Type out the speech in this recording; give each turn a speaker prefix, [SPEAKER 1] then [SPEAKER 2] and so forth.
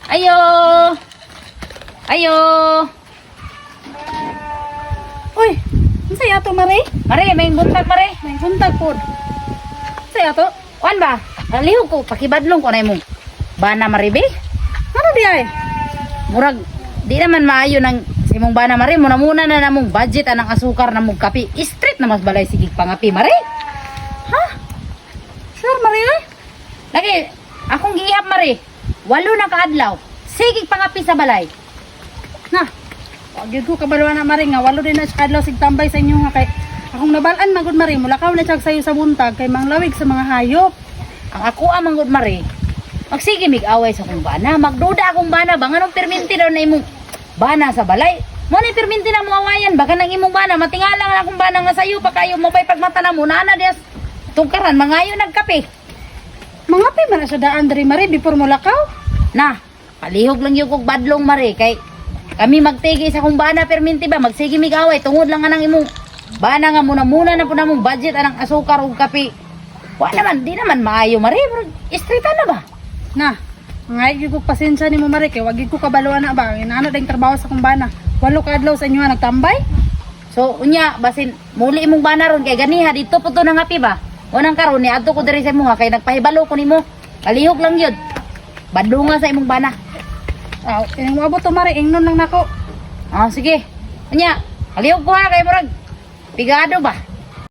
[SPEAKER 1] Ayo! Ayo!
[SPEAKER 2] Uy, unsa ato, Mare?
[SPEAKER 1] Mare, may buntag, Mare.
[SPEAKER 2] May buntag pod. Unsa ato?
[SPEAKER 1] Kuan ba? Lihok ko, pakibadlong ko na imong bana, Mare, be.
[SPEAKER 2] Ano di ay?
[SPEAKER 1] Murag, di naman maayo ng sa imong bana, Mare. Muna muna na namong budget anang asukar na mong kape. Street na mas balay sige pangapi, Mare.
[SPEAKER 2] Ha? Sure, Mare, ay?
[SPEAKER 1] Lagi, akong giihap, Mare. 8 na kaadlaw. Sige pangapi sa balay.
[SPEAKER 2] Na. Wa gyud ko kabalo na, Mare, nga 8 din na siya kadlaw sig tambay sa inyo nga kay akong nabal-an magud, Mare, mulakaw na siya sayo sa buntag kay manglawig sa mga hayop.
[SPEAKER 1] Ang ako ang manggod, Mare. Magsige mig away sa akong bana. Magduda akong bana ba nganong perminti daw na imong bana sa balay. Mo na perminti na mo awayan baka nang imong bana matingala nga akong bana nga sayo pa kayo mo pay pagmata na mo nana dias tungkaran mangayo nagkape.
[SPEAKER 2] Mga pi man na siya daan diri, Mare, before mulakaw.
[SPEAKER 1] Na, palihog lang yung kog badlong, Mare, kay kami magtigi sa akong bana perminti ba magsige mig away tungod lang nga nang imong bana nga muna muna na po namong budget anang asukar ug kape. Wa naman, di naman maayo, Mare. Murag, Straightan na ba?
[SPEAKER 2] Na. Ngay gyud ko pasensya nimo, Mare, kay wa gyud ko kabalo na ba. Inaano ding trabaho sa akong bana. 8 ka adlaw sa inyo nga nagtambay.
[SPEAKER 1] So unya basin muli imong bana ron kay ganiha dito po to nangapi ba. Unang karon ni adto ko diri sa imuha kay nagpahibalo ko nimo. Palihog lang yun. Badlunga sa imong bana.
[SPEAKER 2] Aw, ining moabot to, Mare, ingnon lang nako.
[SPEAKER 1] Ah, sige. Unya, palihog ko ha kay murag pigado ba.